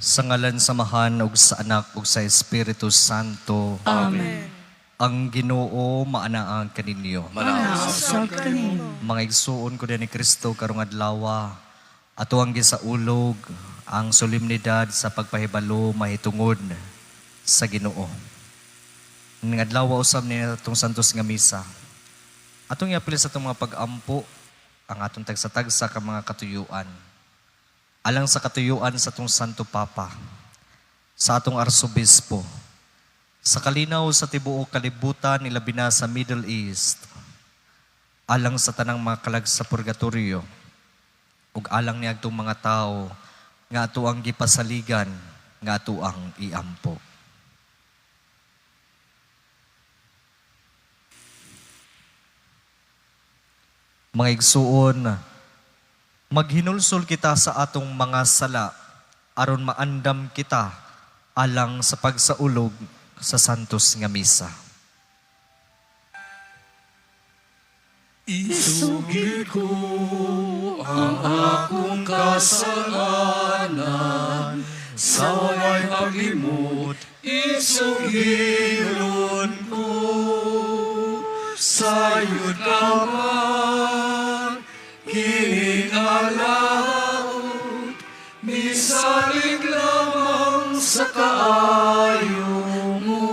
Sa ngalan sa Amahan ug sa Anak ug sa Espiritu Santo. Amen. Ang Ginoo maanaa kaninyo. Usab kanimo. Mga igsuon ko ni Kristo karong adlaw, ato ang gisaulog ang solemnidad sa pagpahibalo mahitungod sa Ginoo. Ning adlaw usab ni atong santos nga misa. Atong iapil sa atong mga pag-ampo ang atong tagsa-tagsa ka mga katuyuan. Alang sa katuyuan sa atong Santo Papa, sa atong Arsobispo, sa kalinaw sa tibuok kalibutan, ilabi na sa Middle East, alang sa tanang mga kalag sa purgatorio, ug alang niadtong mga tao nga ato ang gipasaligan, nga ato ang iampo. Mga igsuon, maghinulsol kita sa atong mga sala aron maandam kita alang sa pagsaulog sa santos nga misa. Isugid ko ang akong kasalanan sa way paglimot, isugilon ko. Sayod lamang kining alaot, misalig lamang sa kaayo mo.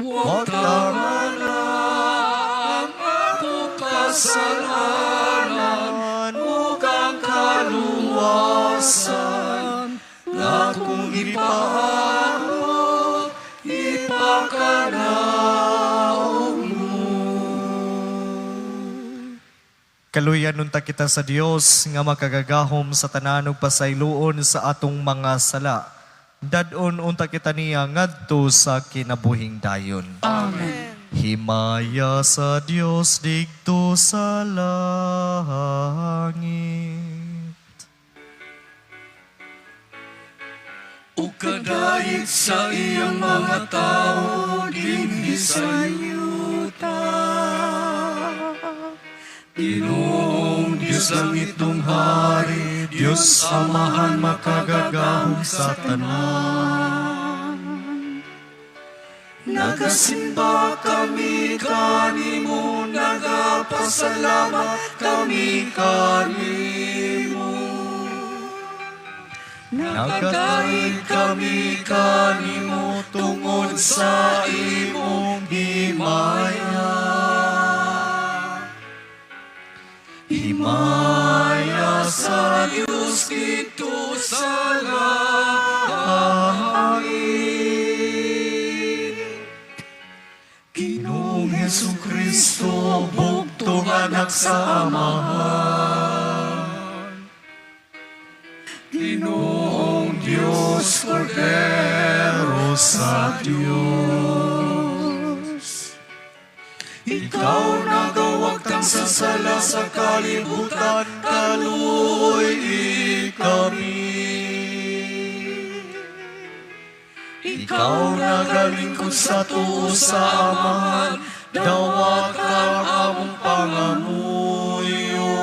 Wag na ang akong kasalanan ug ang kaluwasan nga akong gipaabot, ipakanaog mo. Kaluyan unta kita sa Dios nga makagagahom sa tanan ug pasayloon sa atong mga sala. Dad-on unta kita niya ngadto sa kinabuhing dayon. Amen. Himaya sa Dios didto sa langit. Ug kadayig sa iyang mga tao dinhi sa yuta. Ginoong Diyos langitnong hari, Diyos Amahan makagagahom sa tanan. Nagasimba kami kanimo, nagapasalamat kami kanimo. Nagadaig kami kanimo tungod sa imong himaya. Himaya sa Diyos didto sa langit. Ginoong Hesu Kristo, bugtong anak sa Amahan. Ginoong Diyos, Kordero sa Diyos. Ikaw nagawagtang sa sala sa kalibutan, kaluy kami. Ikaw nagalingkod sa tuo sa Amahan, dawat ang among pangamuyo.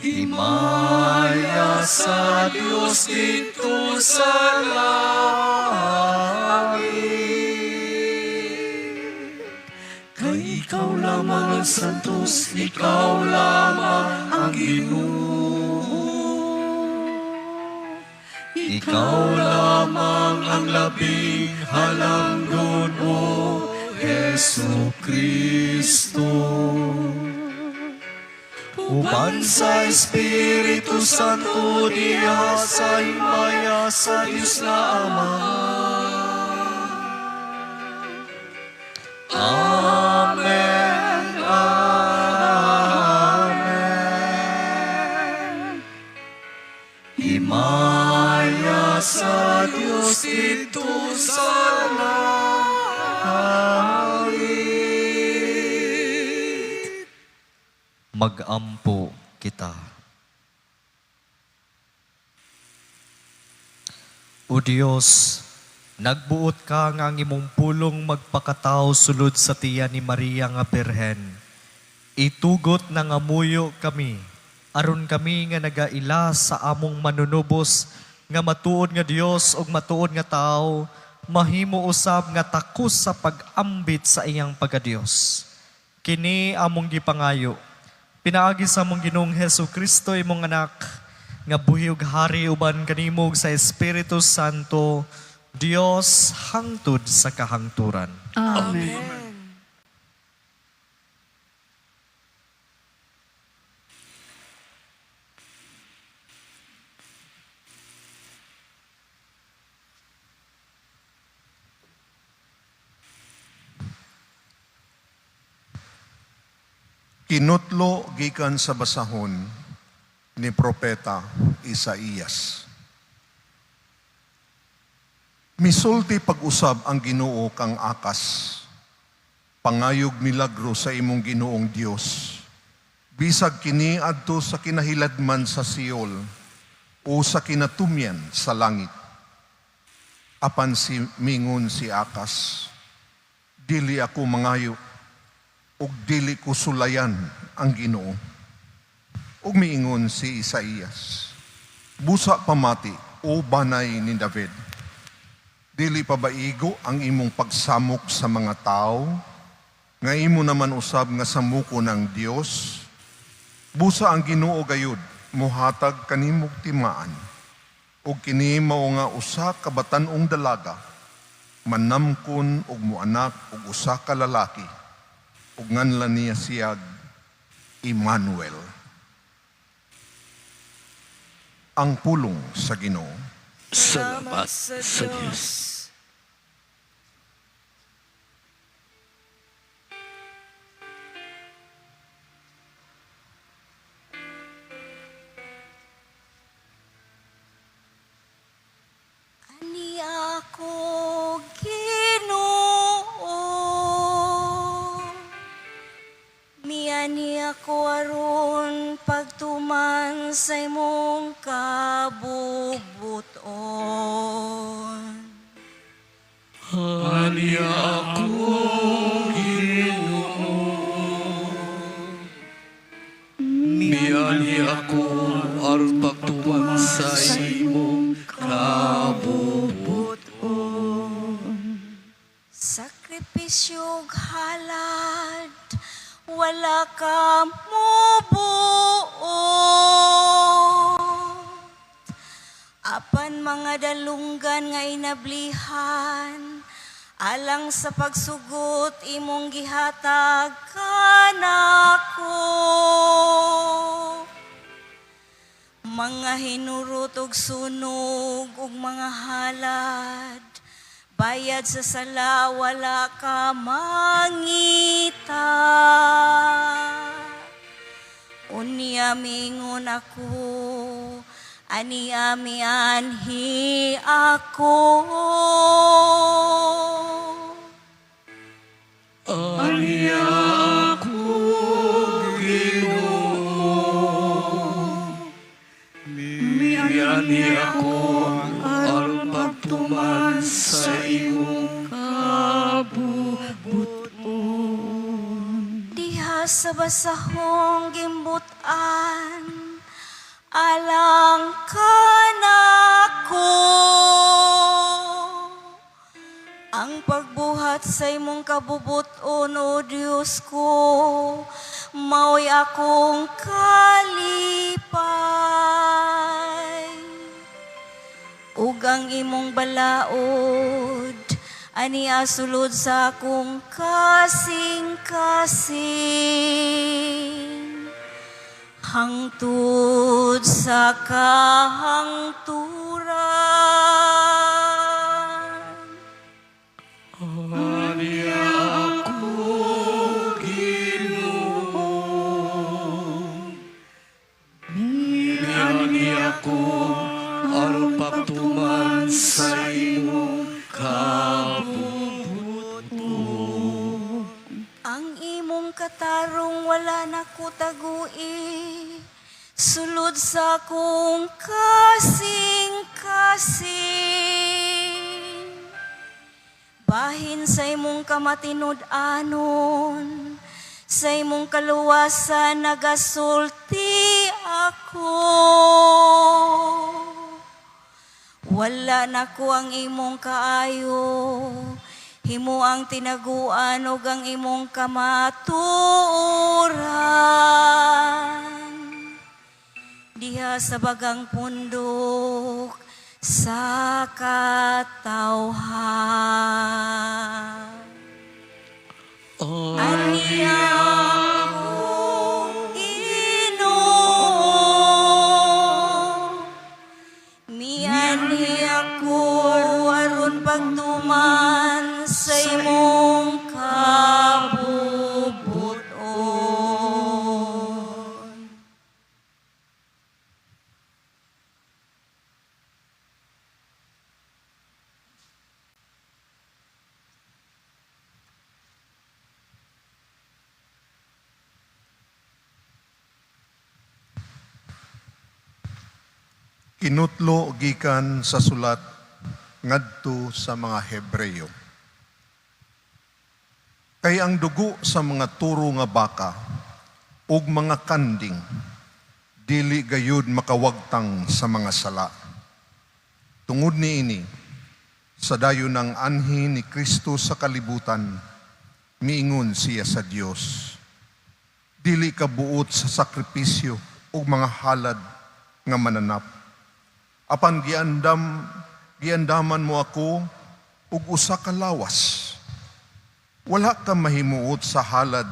Himaya sa Diyos didto sa langit. Kay ikaw lamang ang santos, ikaw lamang ang Ginoo. Ikaw lamang ang labing halangdon, O Hesu Kristo. Uban sa Espiritu Santo diha sa himaya sa Diyos na Ama. Amen. Amen. Himaya sa Diyos didto sa langit. Magampo kita. O Dios, nagbuot ka nga ang imong pulong magpakatao sulod sa tiyan ni Maria nga Birhen. Itugot na nga muyo kami Aron kami nga nagaila sa among manunubos nga matuod nga Dios ug matuod nga tawo, mahimo usab nga takos sa pag-ambit sa iyang pagkadiyos. Kini among gipangayo pinaagi sa among Ginoong Hesus Kristo, imong anak, nga buhi ug hari uban kanimo ug sa Espiritu Santo, Dios hangtod sa kahangturan. Amen. Kinutlo gikan sa basahon ni Propeta Isaías. Misulti pag-usab ang Ginoo kang Akas. Pangayog milagro sa imong Ginoong Dios. Bisag kini adto sa kinahiladman sa Seol o sa kinatumyan sa langit. Apan si mingon si Akas, dili ako mangayo ug dili ko sulayan ang Ginoo. Ug miingon si Isaías, busa pamati, o banay ni David. Dili pa ba igo ang imong pagsamok sa mga tao? Nga imo naman usab nga samuko ng Dios? Busa ang Ginoo gayud muhatag kanimog timaan. Ug kini mao nga usa ka batan-ong dalaga, manamkon ug muanak og usa ka lalaki, ug nganlan niya siyag Emmanuel. Ang pulong sa Ginoo. Salamat sa Diyos. Ani ako, Ginoo, miani ako aron pagtuman sa imong kabubuton. Ani ako, Ginoo. Miani ako aron pagtuman sa imong kabubuton. Sakripisyo ug halad, wala ka mubuot. Apan mga dalunggan nga inablihan, alang sa pagsugot imong gihatag kanako. Mga hinurot og sunog ug mga halad, bayad sa sala wala ka mangita. Unya mingon ako, ani mianhi ako. Ani ako, Ginoo. Miani ako aron pagtuman sa imong kabubuton. Diha sa basahong gimbutan, alang kanako. Ang pagbuhat sa imong kabubuton, O Diyos ko, mao'y akong kalipay. Ug ang imong balaod, ani sulod sa akong kasing-kasing. Hangtod sa kahangturan. Ani ako, Ginoo. Miani ako aron pagtuman sa imong kabubuton. Ang imong katarong wala na ko tagui, sulod sa akong kasing-kasing. Bahin sa imong kamatinud-anon, sa imong kaluwasan nagasulti ako. Wala nako ang imong kaayo, himo ang tinaguan ug ang imong kamatuoran. Diha sa bagang pundok sa katawhan. Aniya ako, Ginoo. Mianhi ako aron pagtuman sa imong kabubuton. Kinutlo gikan sa sulat ngadto sa mga Hebreyo. Kay ang dugo sa mga turo nga baka ug mga kanding dili gayud makawagtang sa mga sala. Tungod niini, sa dayon ng anhi ni Kristo sa kalibutan, miingon siya sa Dios. Dili ka buot sa sakripisyo ug mga halad nga mananap. Apan giandaman mo ako ug usa ka lawas. Wala ka mahimuot sa halad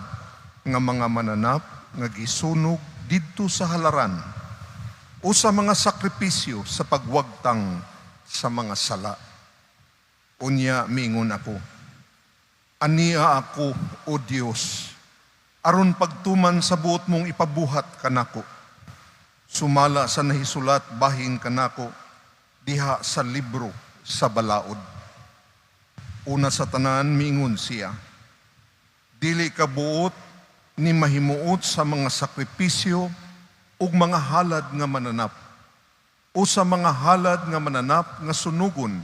nga mga mananap nga gisunog didto sa halaran o sa mga sakripisyo sa pagwagtang sa mga sala. Unya miingon ako, ania ako, O Dios, aron pagtuman sa buot mong ipabuhat kanako. Sumala sa nahisulat bahin kanako diha sa libro sa balaod. Una sa tanan miingon siya, dili ka buot ni mahimuot sa mga sakripisyo ug mga halad nga mananap o sa mga halad nga mananap nga sunugon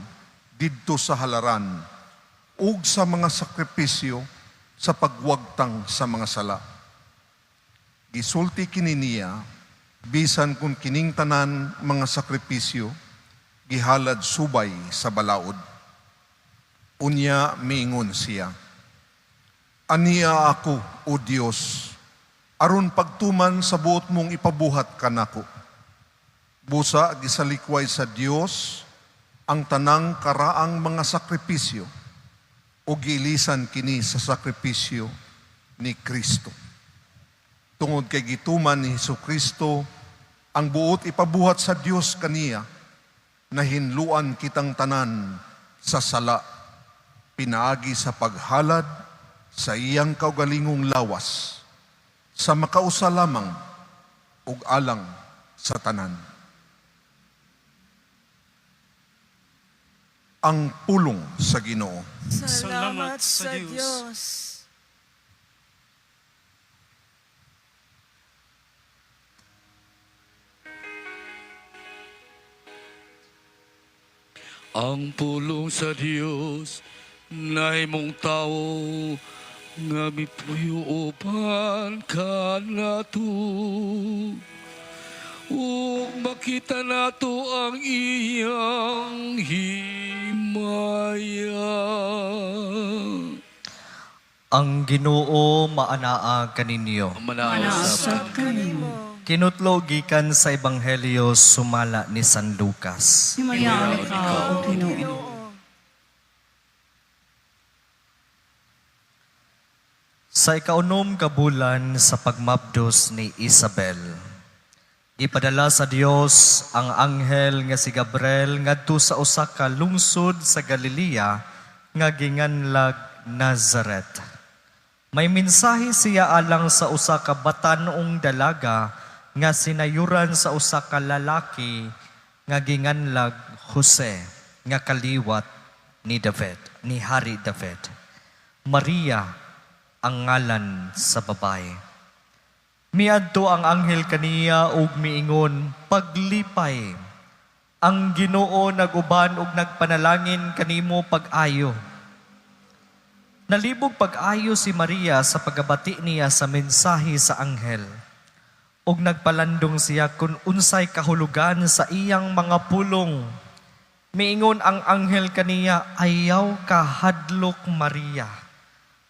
didto sa halaran ug sa mga sakripisyo sa pagwagtang sa mga sala. Gisulti kini niya, bisan kung kining tanan mga sakripisyo gihalad subay sa balaod. Unya miingon siya, ania ako, O Dios, aron pagtuman sa buot mong ipabuhat kanako. Busa gisalikway sa Dios ang tanang karaang mga sakripisyo o giilisan kini sa sakripisyo ni Kristo. Tungod kay gituman ni Hesukristo ang buot ipabuhat sa Dios kaniya, nahinluan kitang tanan sa sala, pinaagi sa paghalad sa iyang kaugalingong lawas, sa makausa lamang ug alang sa tanan. Ang pulong sa Ginoo. Salamat sa Diyos. Ang pulong sa Dios na imong tao nga mipuyo uban kanato. Ug makita nato ang iyang himaya. Ang Ginoo maanaa kaninyo. Manausap Manausap kanimo. Kinutlo gikan sa Ebanghelyo sumala ni San Lucas. Himayaan ikaw, O Ginoo. Sa ikaunom ka bulan sa pagmabdos ni Isabel, gipadala sa Dios ang anghel nga si Gabriel ngadto sa usa ka lungsod sa Galilea nga ginganlag Nazaret. May mensahe siya alang sa usa ka batan-ong dalaga nga sinayuran sa usa ka lalaki nga ginganlag Jose nga kaliwat ni David, ni Hari David. Maria ang ngalan sa babae. Miadto ang anghel kaniya ug miingon, paglipay. Ang Ginoo naguban ug nagpanalangin kanimo pag-ayo. Nalibog pag-ayo si Maria sa pagabati niya sa mensahe sa anghel. Ug nagpalandong siya kung unsay kahulugan sa iyang mga pulong. Miingon ang anghel kaniya, "Ayaw kahadlok, Maria,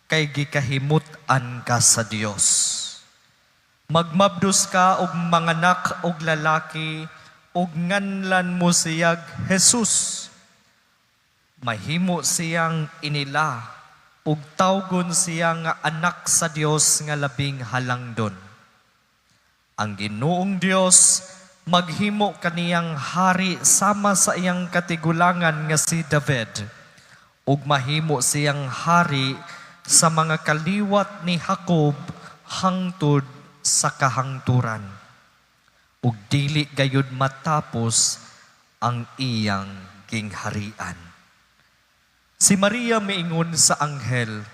kay gikahimut-an ka sa Dios. Magmabdos ka og manganak og lalaki ug nganlan mo siyag Jesus. Mahimo siyang inila ug tawgon siya nga Anak sa Dios nga Labing Halangdon. Ang Ginoong Dios maghimo kaniyang hari sama sa iyang katigulangan nga si David ug mahimo siyang hari sa mga kaliwat ni Jacob hangtod sa kahangturan. Ug dili gayud matapos ang iyang gingharian." Si Maria miingon sa anghel,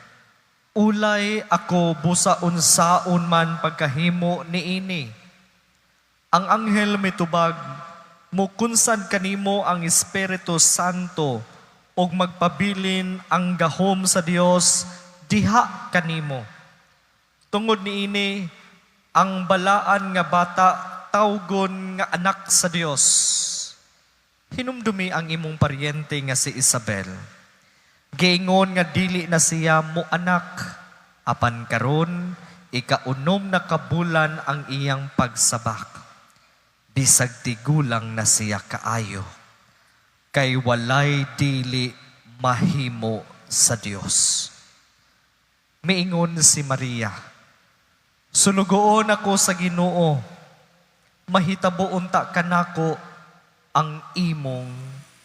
"Ulay ako busa unsaon man pagkahimo niini?" Ang anghel mitubag, "Mukunsad kanimo ang Espiritu Santo ug magpabilin ang gahom sa Dios diha kanimo. Tungod niini, ang balaan nga bata tawgon nga Anak sa Dios. Hinumdumi ang imong paryente nga si Isabel. Giingon nga dili na siya mo anak, apan karon ikaunom na kabulan ang iyang pagsabak. Bisag tigulang na siya kaayo, kay walay dili mahimo sa Dios." Miingon si Maria, "Sulugoon ako sa Ginoo, mahitabo unta kanako ang imong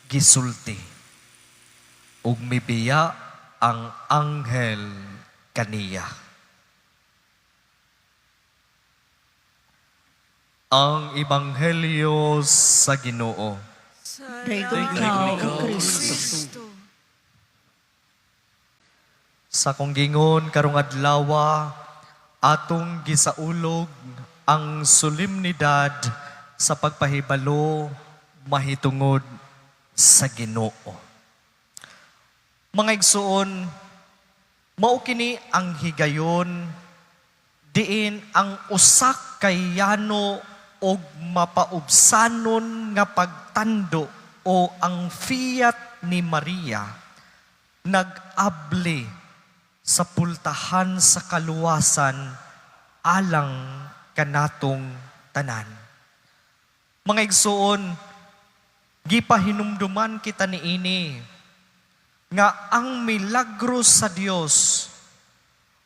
gisulti." Ug mibiya ang anghel kaniya. Ang Ebanghelyo sa Ginoo. Daigom ikaw, O Kristo. Sa kong gingon karong adlawa, atong gisaulog ang solemnidad sa pagpahibalo mahitungod sa Ginoo. Mga igsuon, mao kini ang higayon diin ang usak kay yano og mapaubsanon nga pagtando o ang fiat ni Maria nag-abli sa pultahan sa kaluwasan alang kanatong tanan. Mga igsuon, gipahinumduman kita niini nga ang milagro sa Dios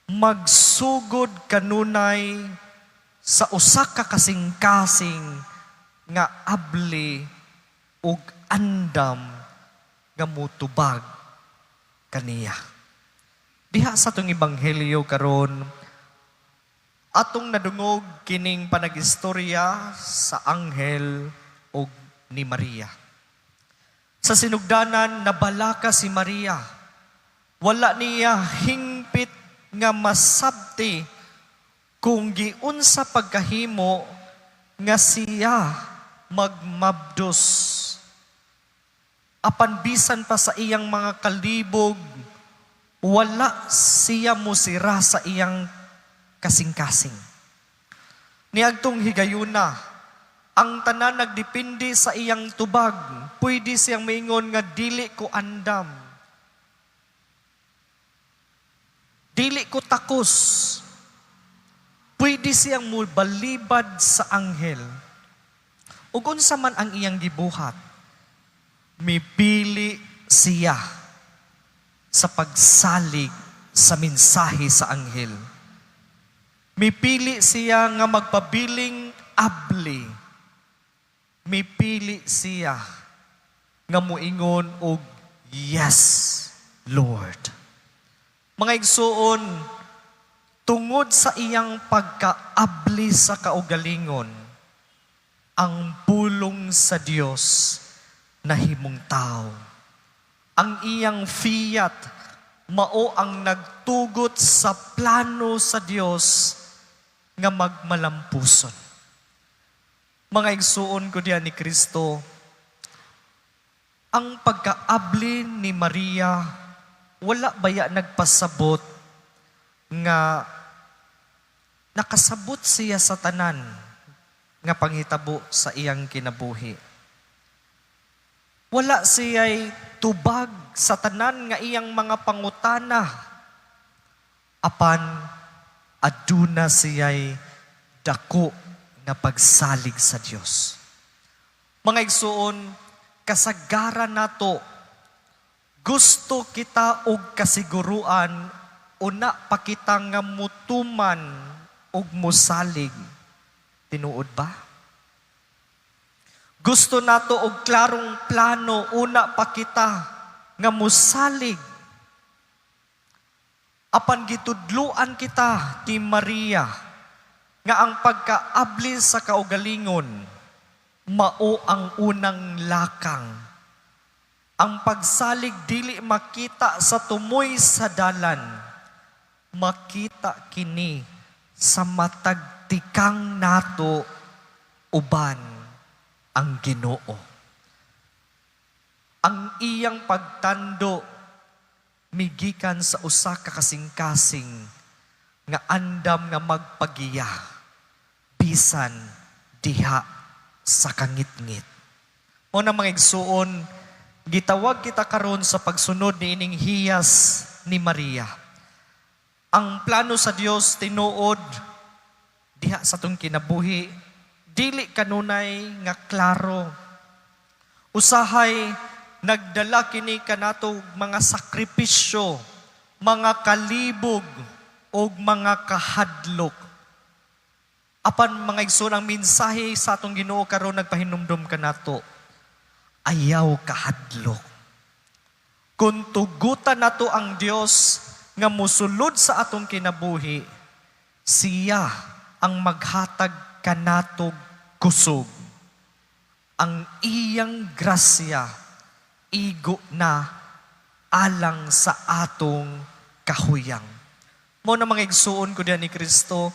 magsugod kanunay sa usa ka kasing-kasing nga abli ug andam nga mutubag kaniya. Diha sa atong ebanghelyo karon, atong nadungog kining panagistorya sa anghel ug ni Maria. Sa sinugdanan, nabalaka si Maria. Wala niya hingpit nga masabti kung giunsa pagkahimo nga siya magmabdos. Apan bisan pa sa iyang mga kalibog, wala siya musira sa iyang kasing-kasing. Niadtong higayuna, ang tanan nagdepende sa iyang tubag. Pwede siyang maingon nga dili ko andam. Dili ko takos. Pwede siyang mubalibad sa anghel. Ug unsa man ang iyang gibuhat, mipili siya sa pagsalig sa mensahe sa anghel. Mipili siya nga magpabiling abli. Mipili siya nga muingon og "Yes, Lord." Mga igsuon, tungod sa iyang pagkaabli sa kaugalingon, ang pulong sa Dios nahimong tao. Ang iyang fiat mao ang nagtugot sa plano sa Dios nga magmalampuson. Mga igsuon ko diha ni Kristo, ang pagkaabli ni Maria wala baya nagpasabot nga nakasabot siya sa tanan nga panghitabo sa iyang kinabuhi. Wala siya'y tubag sa tanan nga iyang mga pangutana. Apan aduna siya'y dako nga pagsalig sa Dios. Mga igsuon, kasagaran nato, gusto kita og kasiguruan, una pa kita nga mutuman og musalig. Tinuod ba? Gusto nato og klarong plano, una pa kita nga musalig. Apan gitudluan kita ni Maria nga ang pagkaabli sa kaugalingon mao ang unang lakang. Ang pagsalig dili makita sa tumoy sa dalan, makita kini sa matag tikang nato uban ang Ginoo. Ang iyang pagtando migikan sa usa ka kasing-kasing nga andam nga magpagiya bisan diha sa kangitngit. Mao na, mga igsuon, gitawag kita karon sa pagsunod niining hiyas ni Maria. Ang plano sa Dios tinuod diha sa atong kinabuhi dili kanunay nga klaro. Usahay nagdala kini kanato mga sakripisyo, mga kalibog ug mga kahadlok. Apan, mga igsoon, ang mensahe sa atong Ginoo karon nagpahinumdom kanato. Ayaw kahadlok. Kung tugutan nato ang Dios nga musulod sa atong kinabuhi, siya ang maghatag kanatog kusog. Ang iyang grasya igo na alang sa atong kahuyang. Mao na, mga igsuon ko diha ni Kristo,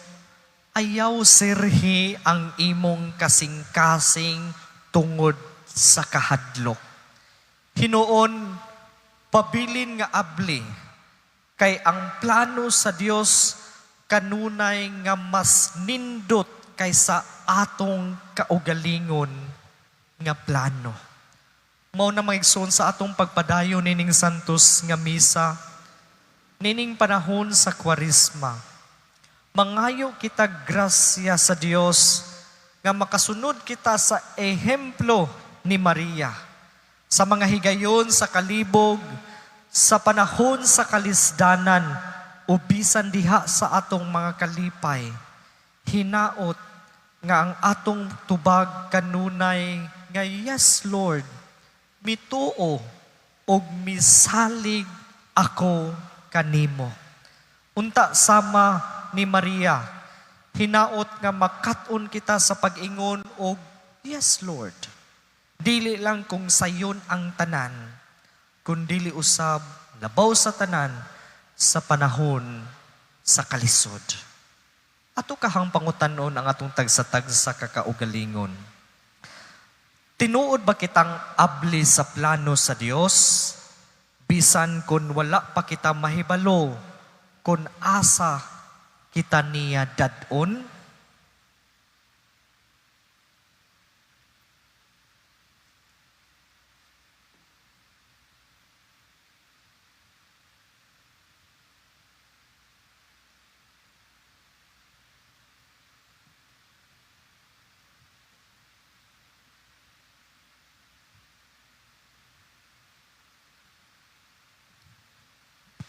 ayaw sirhi ang imong kasing-kasing tungod sa kahadlok. Hinuon, pabilin nga abli, kay ang plano sa Dios kanunay nga mas nindot kaysa atong kaugalingon nga plano. Mao na, mga igsoon, sa atong pagpadayon nining santos nga misa, nining panahon sa Kwaresma, mangayo kita grasya sa Dios nga makasunod kita sa ehemplo ni Maria sa mga higayon sa kalibog, sa panahon sa kalisdanan, o bisan diha sa atong mga kalipay. Hinaot nga ang atong tubag kanunay nga, "Yes Lord, mituo og misalig ako kanimo." Unta sama ni Maria, hinaot nga makat-on kita sa pag-ingon og "Yes Lord." Dili lang kung sayon ang tanan, kundili usab labaw sa tanan sa panahon sa kalisod. Ato kahang pangutanon ang atong tagsa-tagsa kakaugalingon. Tinuod ba kitang abli sa plano sa Dios? Bisan kung wala pa kita mahibalo, kung asa kita niya dad-on?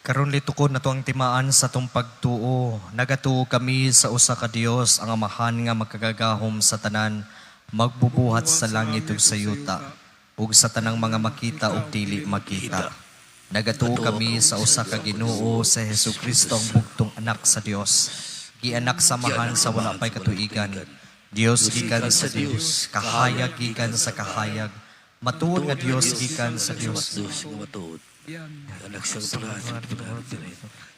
Karon litukod nato ang timaan sa atong pagtuo. Nagatuo kami sa usa ka Dios, ang Amahan nga makagagahom sa tanan, magbubuhat sa langit ug sa yuta, ug sa tanang mga makita ug dili makita. Nagatuo kami sa usa ka Ginoo, sa Hesukristo, ang bugtong anak sa Dios. Gianak sa Amahan sa wala pay katuigan. Dios gikan sa Dios, kahayag gikan sa kahayag, matuod nga Dios gikan sa Dios. Dios nga matuod. Anak sa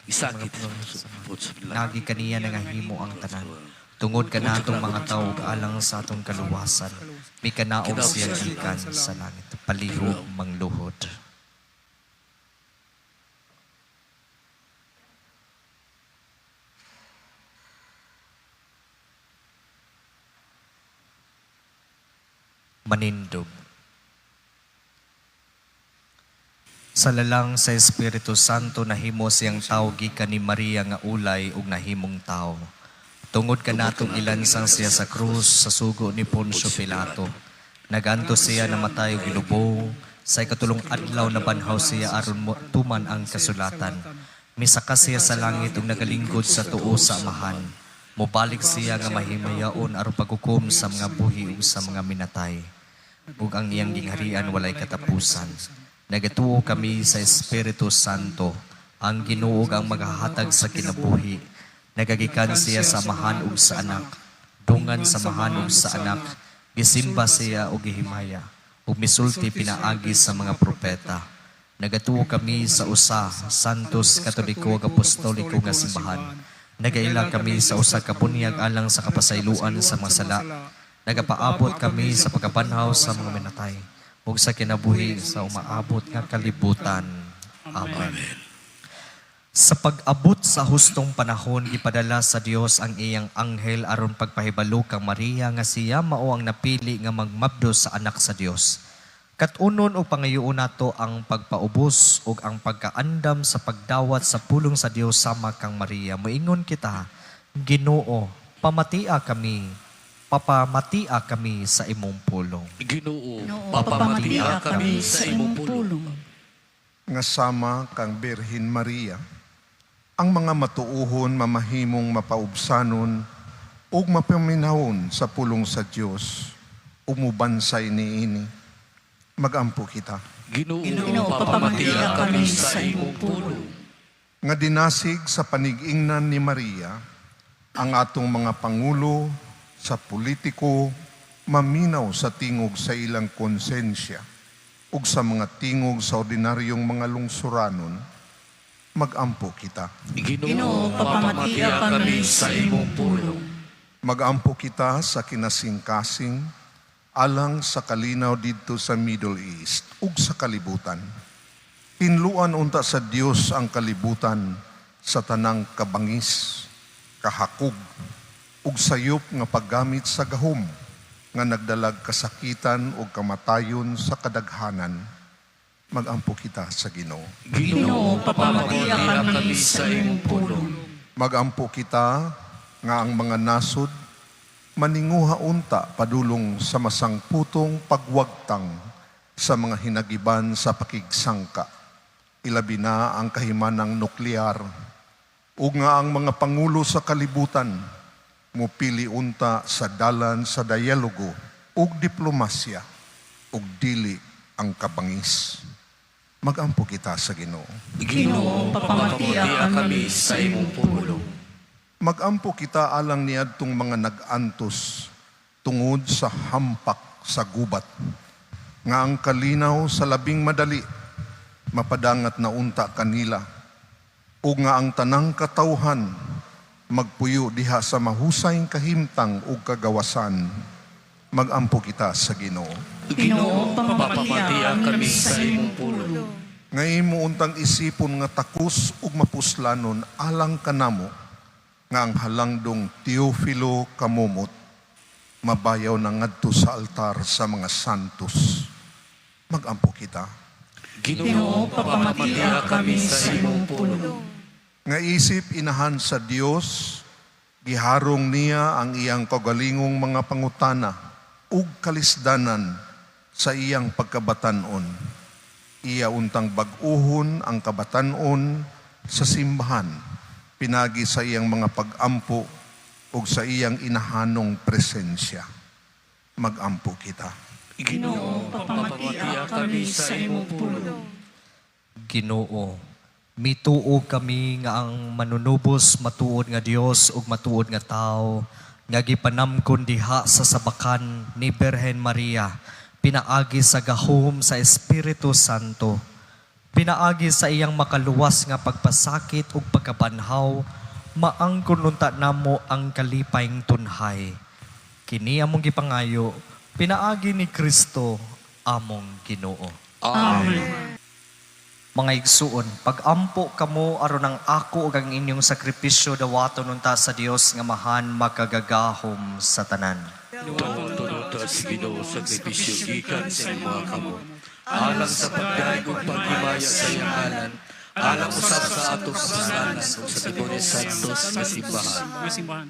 Isakit sa Nagi kaniya nangahimo ang tanan. Tungod kanatong mga tawo ug alang sa atong kaluwasan, mikanaog siya gikan sa langit. Palihog mangluhod. Manindog. Sa lalang sa Espiritu Santo nahimo siyang tawo gikan ni Maria nga ulay ug nahimong tawo. Tungod kanatong ilansang siya sa krus sa sugo ni Poncio Pilato. Nagantos siya namatay ug gilubong, sa ikatulong adlaw nabanhaw siya aron tuman ang kasulatan. Misaka siya sa langit ug nagalingkod sa tuo sa Amahan. Mobalik siya nga mahimayaon aron paghukom sa mga buhi ug sa mga minatay ug ang iyang gingharian walay katapusan. Nagatuo kami sa Espiritu Santo, ang Ginoo ug ang magahatag sa kinabuhi. Nagagikan siya sa Amahan ug sa Anak. Dungan sa Amahan ug sa Anak, gisimba siya ug gihimaya, ug misulti pinaagi sa mga propeta. Nagatuo kami sa usa, Santos Katoliko ug Apostoliko nga simbahan. Nagaila kami sa usa ka bunyag alang sa kapasayloan sa mga sala. Nagapaabot kami sa pagkabanhaw sa mga minatay ug sa kinabuhi sa umaabot nga kalibutan. Amen. Sa pag-abot sa hustong panahon, gipadala sa Dios ang iyang anghel aron pagpahibalo kang Maria nga siya mao ang napili nga magmabdos sa anak sa Dios. Kat-unon og pangayoon nato ang pagpaubos ug ang pagkaandam sa pagdawat sa pulong sa Dios sama kang Maria. Moingon kita, Ginoo, pamatia kami, papamatia kami sa imong pulong. Ginoo, Ginoo, papamatia kami sa imong pulong. Nga sama kang Birhen Maria, ang mga matuuhon mamahimong mapaubsanon ug mapaminawon sa pulong sa Dios, umubansay niini. Magampo kita. Ginoo, Ginoo, papamatia kami sa imong pulong. Nga dinasig sa panigingnan ni Maria ang atong mga pangulo sa politiko maminaw sa tingog sa ilang konsensya ug sa mga tingog sa ordinaryong mga lungsuranon, magampo kita. Ginoo, papamatia kami sa imong pulong. Magampo kita sa kinasingkasing alang sa kalinaw didto sa Middle East ug sa kalibutan. Tinluan unta sa Dios ang kalibutan sa tanang kabangis, kahakog, ug sayop nga paggamit sa gahom nga nagdalag kasakitan ug kamatayon sa kadaghanan. Magampo kita sa Ginoo. Ginoo, papamatia kami sa imong pulong. Magampo kita nga ang mga nasod maninguha unta padulong sa masangputong pagwagtang sa mga hinagiban sa pakigsangka. Ilabi na ang kahimanang nuklear ug nga ang mga pangulo sa kalibutan mupili unta sa dalan sa dialogo ug diplomasya ug dili ang kabangis. Magampo kita sa Ginoo. Ginoo, papamatia kami sa imong pulong. Magampo kita alang niadtong mga nag-antos tungod sa hampak sa gubat nga ang kalinaw sa labing madali mapadangat na unta kanila ug nga ang tanang katawhan magpuyo diha sa mahusay kahimtang ug kagawasan. Magampo kita sa Ginoo. Ginoo, papamatia kami sa imong pulong. Nga imo untang isipon nga takos ug mapuslanon alang kanamo nga ang halangdong Teofilo Kamumot mabayaw na ngadto sa altar sa mga santos. Magampo kita. Ginoo, papamatia kami sa imong pulong. Nga isip inahan sa Dios, giharong niya ang iyang kagalingong mga pangutana ug kalisdanan sa iyang pagkabatanon. Iya untang bag-uhon ang kabatan-on sa simbahan, pinagi sa iyang mga pag-ampo ug sa iyang inahanong presensya. Magampo kita. Ginoo, papamatia kami sa imong pulong. Ginoo, mituo kami nga ang manunubos matuod nga Dios ug matuod nga tawo nga gipanamkon diha sa sabakan ni Birhen Maria pinaagi sa gahom sa Espiritu Santo, pinaagi sa iyang makaluwas nga pagpasakit ug pagkabanhaw, maangkon unta namo ang kalipayng tunhay. Kini among gipangayo pinaagi ni Kristo among Ginoo. Amen. Mga igsuon, pagampo kamo aron ang ako ug ang inyong sakripisyo dawaton unta sa Dios nga Amahan makagagahom sa tanan. Dawaton Dawata sa Ginoo sakripisyo gikan sa imong mga kamot. Alang sa pagdayeg ug paghimaya sa iyang ngalan, alang usab sa atong kapuslanan ug sa tibuok santos nga simbahan. Nga simbahan.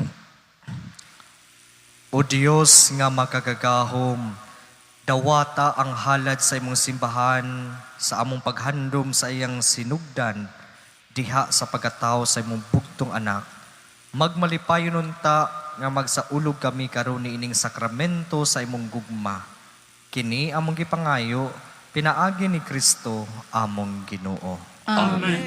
O Dios nga makagagahom, dawata ang halad sa imong simbahan sa among paghandom sa iyang sinugdan diha sa pagkatao sa imong bugtong anak. Magmalipayon unta nga magsaulog kami karon niining sakramento sa imong gugma. Kini among gipangayo pinaagi ni Kristo among Ginoo. Amen.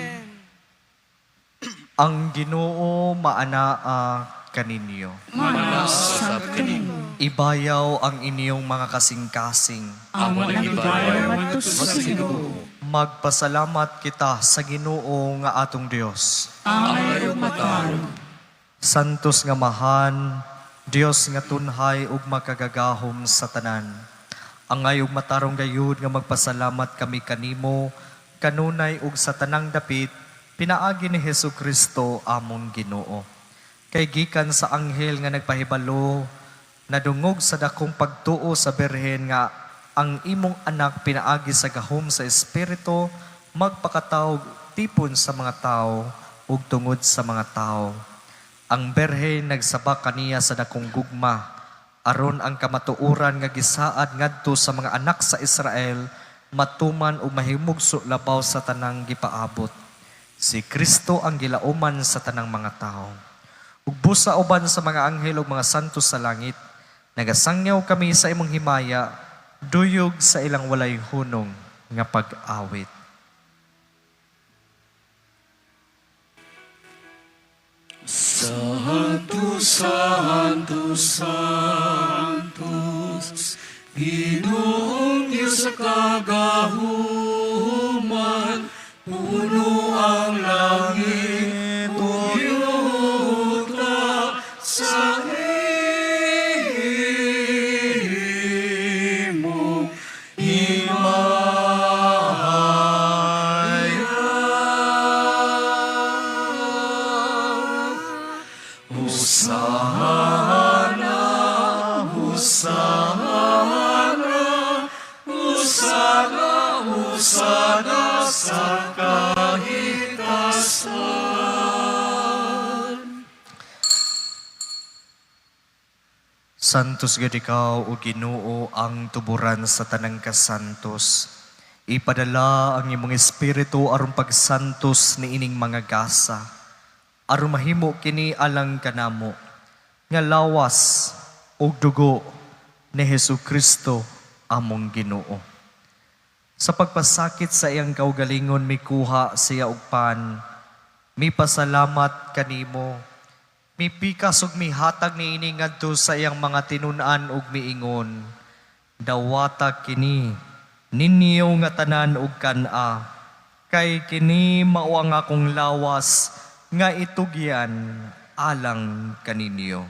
Ang Ginoo maanaa kaninyo. Maanaa usab kanimo. Ibayaw ang inyong mga kasing-kasing. Amo nang ibayaw ngadto sa Ginoo. Magpasalamat kita sa Ginoo nga atong Dios. Angay ug matarong. Santos nga mahan, Dios nga tunhay ug makagagahom sa tanan. Angay ug matarong gayud nga magpasalamat kami kanimo kanunay ug sa tanang dapit pinaagi ni Hesus Kristo among Ginoo. Kay gikan sa anghel nga nagpahibalo, nadungog sa dakong pagtuo sa birhen nga ang imong anak pinaagi sa gahom sa espiritu magpakatawg tipon sa mga tao ug tungod sa mga tao. Ang berhen nagsabak kaniya sa dakong gugma aron ang kamatuoran nga gisaad ngadto sa mga anak sa Israel matuman ug mahimugso labaw sa tanang gipaabot. Si Kristo ang gilauman sa tanang mga tao. Ug busa uban sa mga anghel ug mga santos sa langit, nagasangyaw kami sa imong himaya, duyog sa ilang walay hunong nga pag-awit. Santo, Santo, Santos, Ginoong Diyos sa kagahuman, puno ang langit ug yuta sa imong himaya. Hosana, Hosana, Hosana, Hosana sa kahitasan. Santos gid ikaw o Ginoo ang tuburan sa tanang kasantos. Ipadala ang imong espiritu aron pagsantos niining mga gasa. Aron mahimo kini alang kanamo nga lawas ug dugo ni Hesus Kristo among Ginoo. Sa pagpasakit sa iyang kaugalingon mikuha siya og pan, mipasalamat kanimo, mipikas ug mihatag niini ngadto sa iyang mga tinun-an ug miingon, dawata kini ninyo nga tanan ug kan-a, kay kini mao ang akong lawas nga itugyan alang kaninyo.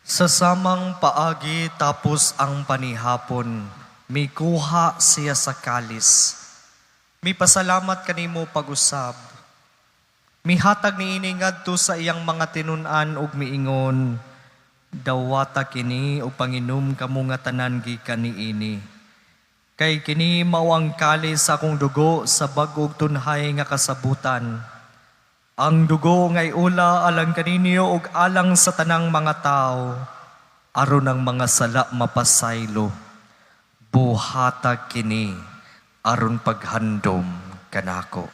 Sa samang paagi tapos ang panihapon, mikuha siya sa kalis. Mipasalamat kanimo pag-usab. Mihatag niini ngadto sa iyang mga tinun-an ug miingon, dawata kini ug panginom kamo nga tanan gikan niini. Kay kini mao ang kalis sa akong dugo sa bag-ong tunhay nga kasabutan. Ang dugo nga iula alang kaninyo ug alang sa tanang mga tao, aron ang mga sala mapasaylo. Buhata kini aron paghandom kanako.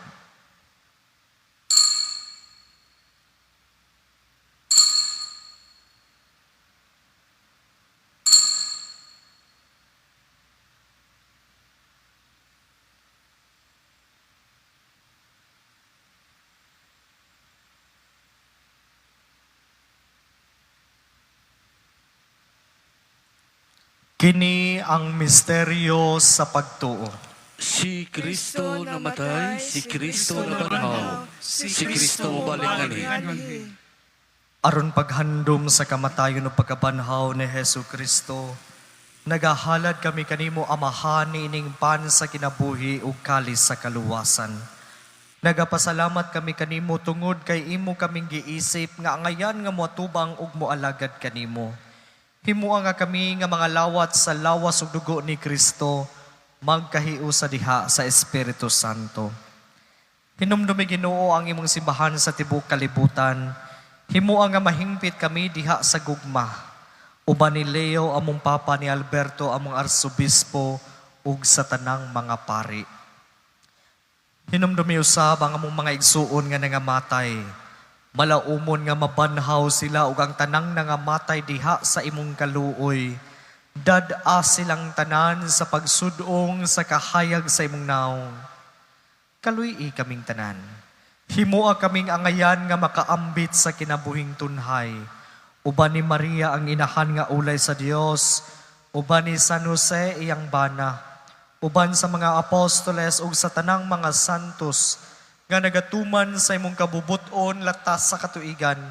Kini ang misteryo sa pagtuo. Si Kristo namatay, si Kristo nabanhaw, si Kristo mobalik nganhi. Aron paghandom sa kamatayon ug pagkabanhaw ni Hesu Kristo, nagahalad kami kanimo, Amahan, niining pan sa kinabuhi ug kalis sa kaluwasan. Nagapasalamat kami kanimo tungod kay imo kaming giisip nga angayan nga moatubang ug moalagad kanimo. Himua nga kami nga mga lawat sa lawas ug dugo ni Kristo magkahiusa diha sa Espiritu Santo. Hinumdumi, Ginoo, ang imong simbahan sa tibuok kalibutan. Himua nga mahingpit kami diha sa gugma. Uban ni Leo among Papa, ni Alberto among Arsobispo ug sa tanang mga pari. Hinumdumi usab ang among mga igsuon nga nangamatay. Malaumon nga mabanhaw sila ug ang tanang nangamatay diha sa imong kaluoy. Dad-a silang tanan sa pagsudong sa kahayag sa imong nawong. Kaluy-i kaming tanan. Himua kaming angayan nga makaambit sa kinabuhing tunhay. Uban ni Maria ang inahan nga ulay sa Dios, uban ni San Jose iyang bana, uban sa mga apostoles ug sa tanang mga santos nga nagatuman sa imong kabubuton latas sa katuigan.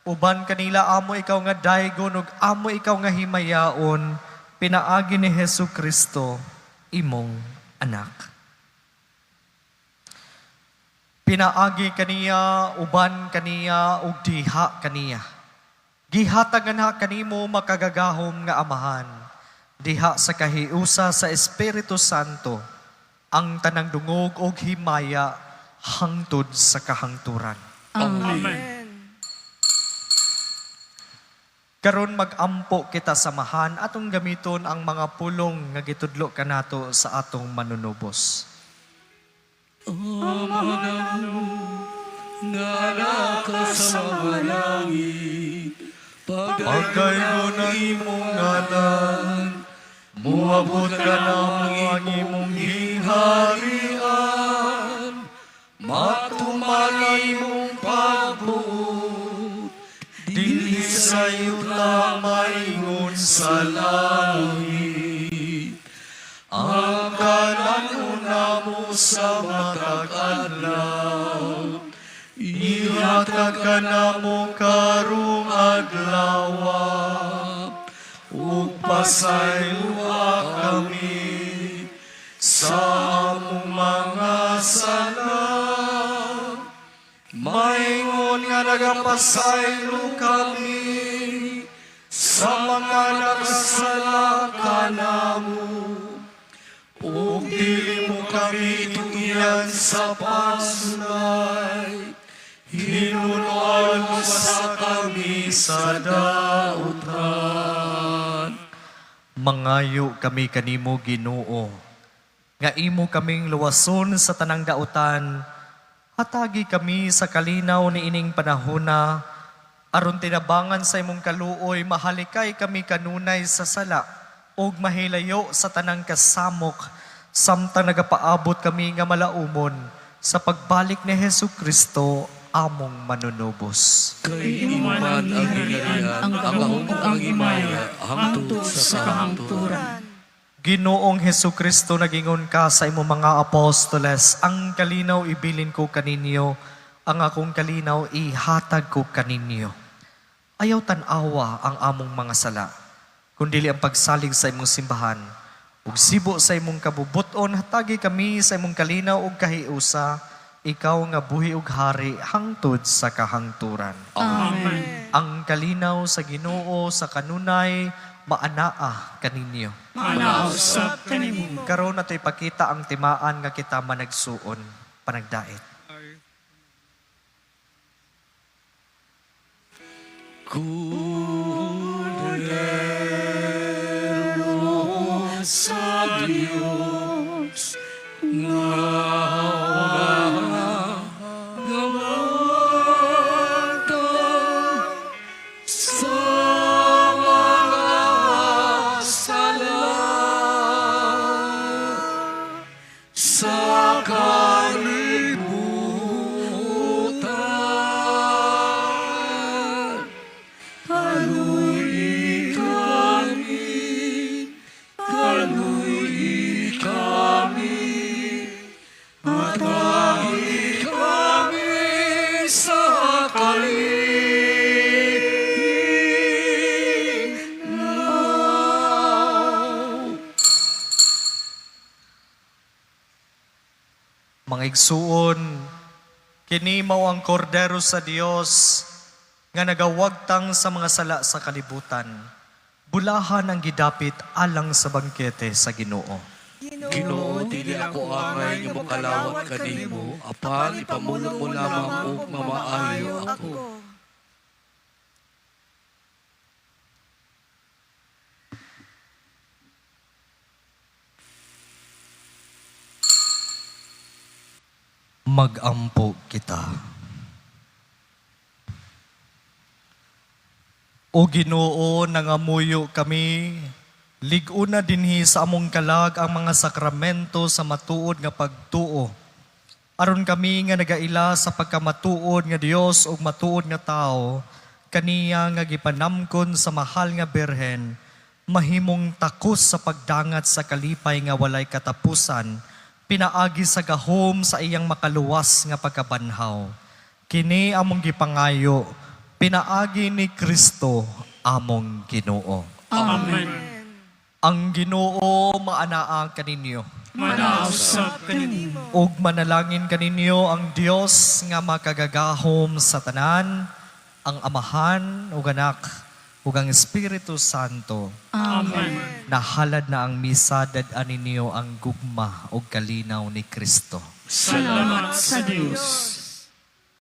Uban kanila amo ikaw nga daygon ug amo ikaw nga himayaon, pinaagi ni Hesu Kristo, imong anak. Pinaagi kaniya, uban kaniya, ug diha kaniya. Gihatag anha kanimo, makagagahom nga Amahan, diha sa kahiusa sa Espiritu Santo, ang tanang dungog ug himaya hangtod sa kahangturan. Amen. Karon mag-ampo kita samahan, atong gamiton ang mga pulong nga gitudlo kanato sa atong Manunubos. Ama nga naa ka sa mga langit, Pagdaygon ang imong ngalan, muabot kanamo ang imong gingharian, matuman ang imong pagbuot, dinhi sa yuta maingon sa langit. Ang kalan-on namo sa matag adlaw, ihatag kanamo karong adlaw, ug pasayloa kami sa among mga sala, maingon nga nagapasaylo kami sa mga nakasala kanamo. Ug dili mo kami itugyan sa pagsulay, hinunoan mo sa kami sa dautan. Mangayo kami kanimo, Ginoo, nga imo kaming luwason sa tanang dautan. Hatagi kami sa kalinaw ni ining panahona, aron tinabangan sa imong kaluoy mahalikay kami kanunay sa sala ug mahilayo sa tanang kasamok samtang nagapaabot kami nga malaumon sa pagbalik ni Hesu Kristo among Manunubos. Kay imo man ang gingharian, ang gahom ug ang himaya, hangtod sa kahangturan. Ginoong Hesu Kristo, nagingon ka sa imong mga apostoles, "Ang kalinaw ibilin ko kaninyo, ang akong kalinaw ihatag ko kaninyo." Ayaw tan-awa ang among mga sala, kundili ang pagsalig sa imong simbahan. Ug sibo sa imong kabubuton, hatagi kami sa imong kalinaw ug kahiusa, ikaw nga buhi ug hari hangtod sa kahangturan. Amen. Ang kalinaw sa Ginoo sa kanunay maanaa kaninyo. Maanaa usab kanimo. Karon nato ipakita ang timaan nga kita managsuon, panagdait. Kordero sa Diyos nga nangawat sa mga sala sa kalibutan. Kaluy-i kami, kaluy-i kami, hatagi kami sa kalinaw. Mga igsuon, kini mao ang kordero sa Dios nga nagawagtang sa mga sala sa kalibutan. Bulahan ang gidapit alang sa bangkete sa Ginoo. Ginoo, dili ako angay nga mokalawat kanimo, apan ipamulong mo lamang ug mamaayo ako. Magampo kita. O Ginoo, nangamuyo kami, lig-una dinhi sa among kalag ang mga sakramento sa matuod nga pagtuo. Aron kami nga nagaila sa pagkamatuod nga Dios ug matuod nga tao, kaniya nga gipanamkon sa mahal nga Birhen, mahimong takos sa pagdangat sa kalipay nga walay katapusan, pinaagi sa gahom sa iyang makaluwas nga pagkabanhaw. Kini among gipangayo, pinaagi ni Kristo among Ginoo. Amen. Ang Ginoo maanaa kaninyo. Manausap kanimo. Ug manalangin kaninyo ang Dios nga makagagahom sa tanan, ang Amahan ug Anak ug ang Espiritu Santo. Amen. Nahalad na ang misa, dad-an ninyo ang gugma ug kalinaw ni Kristo. Salamat sa Dios.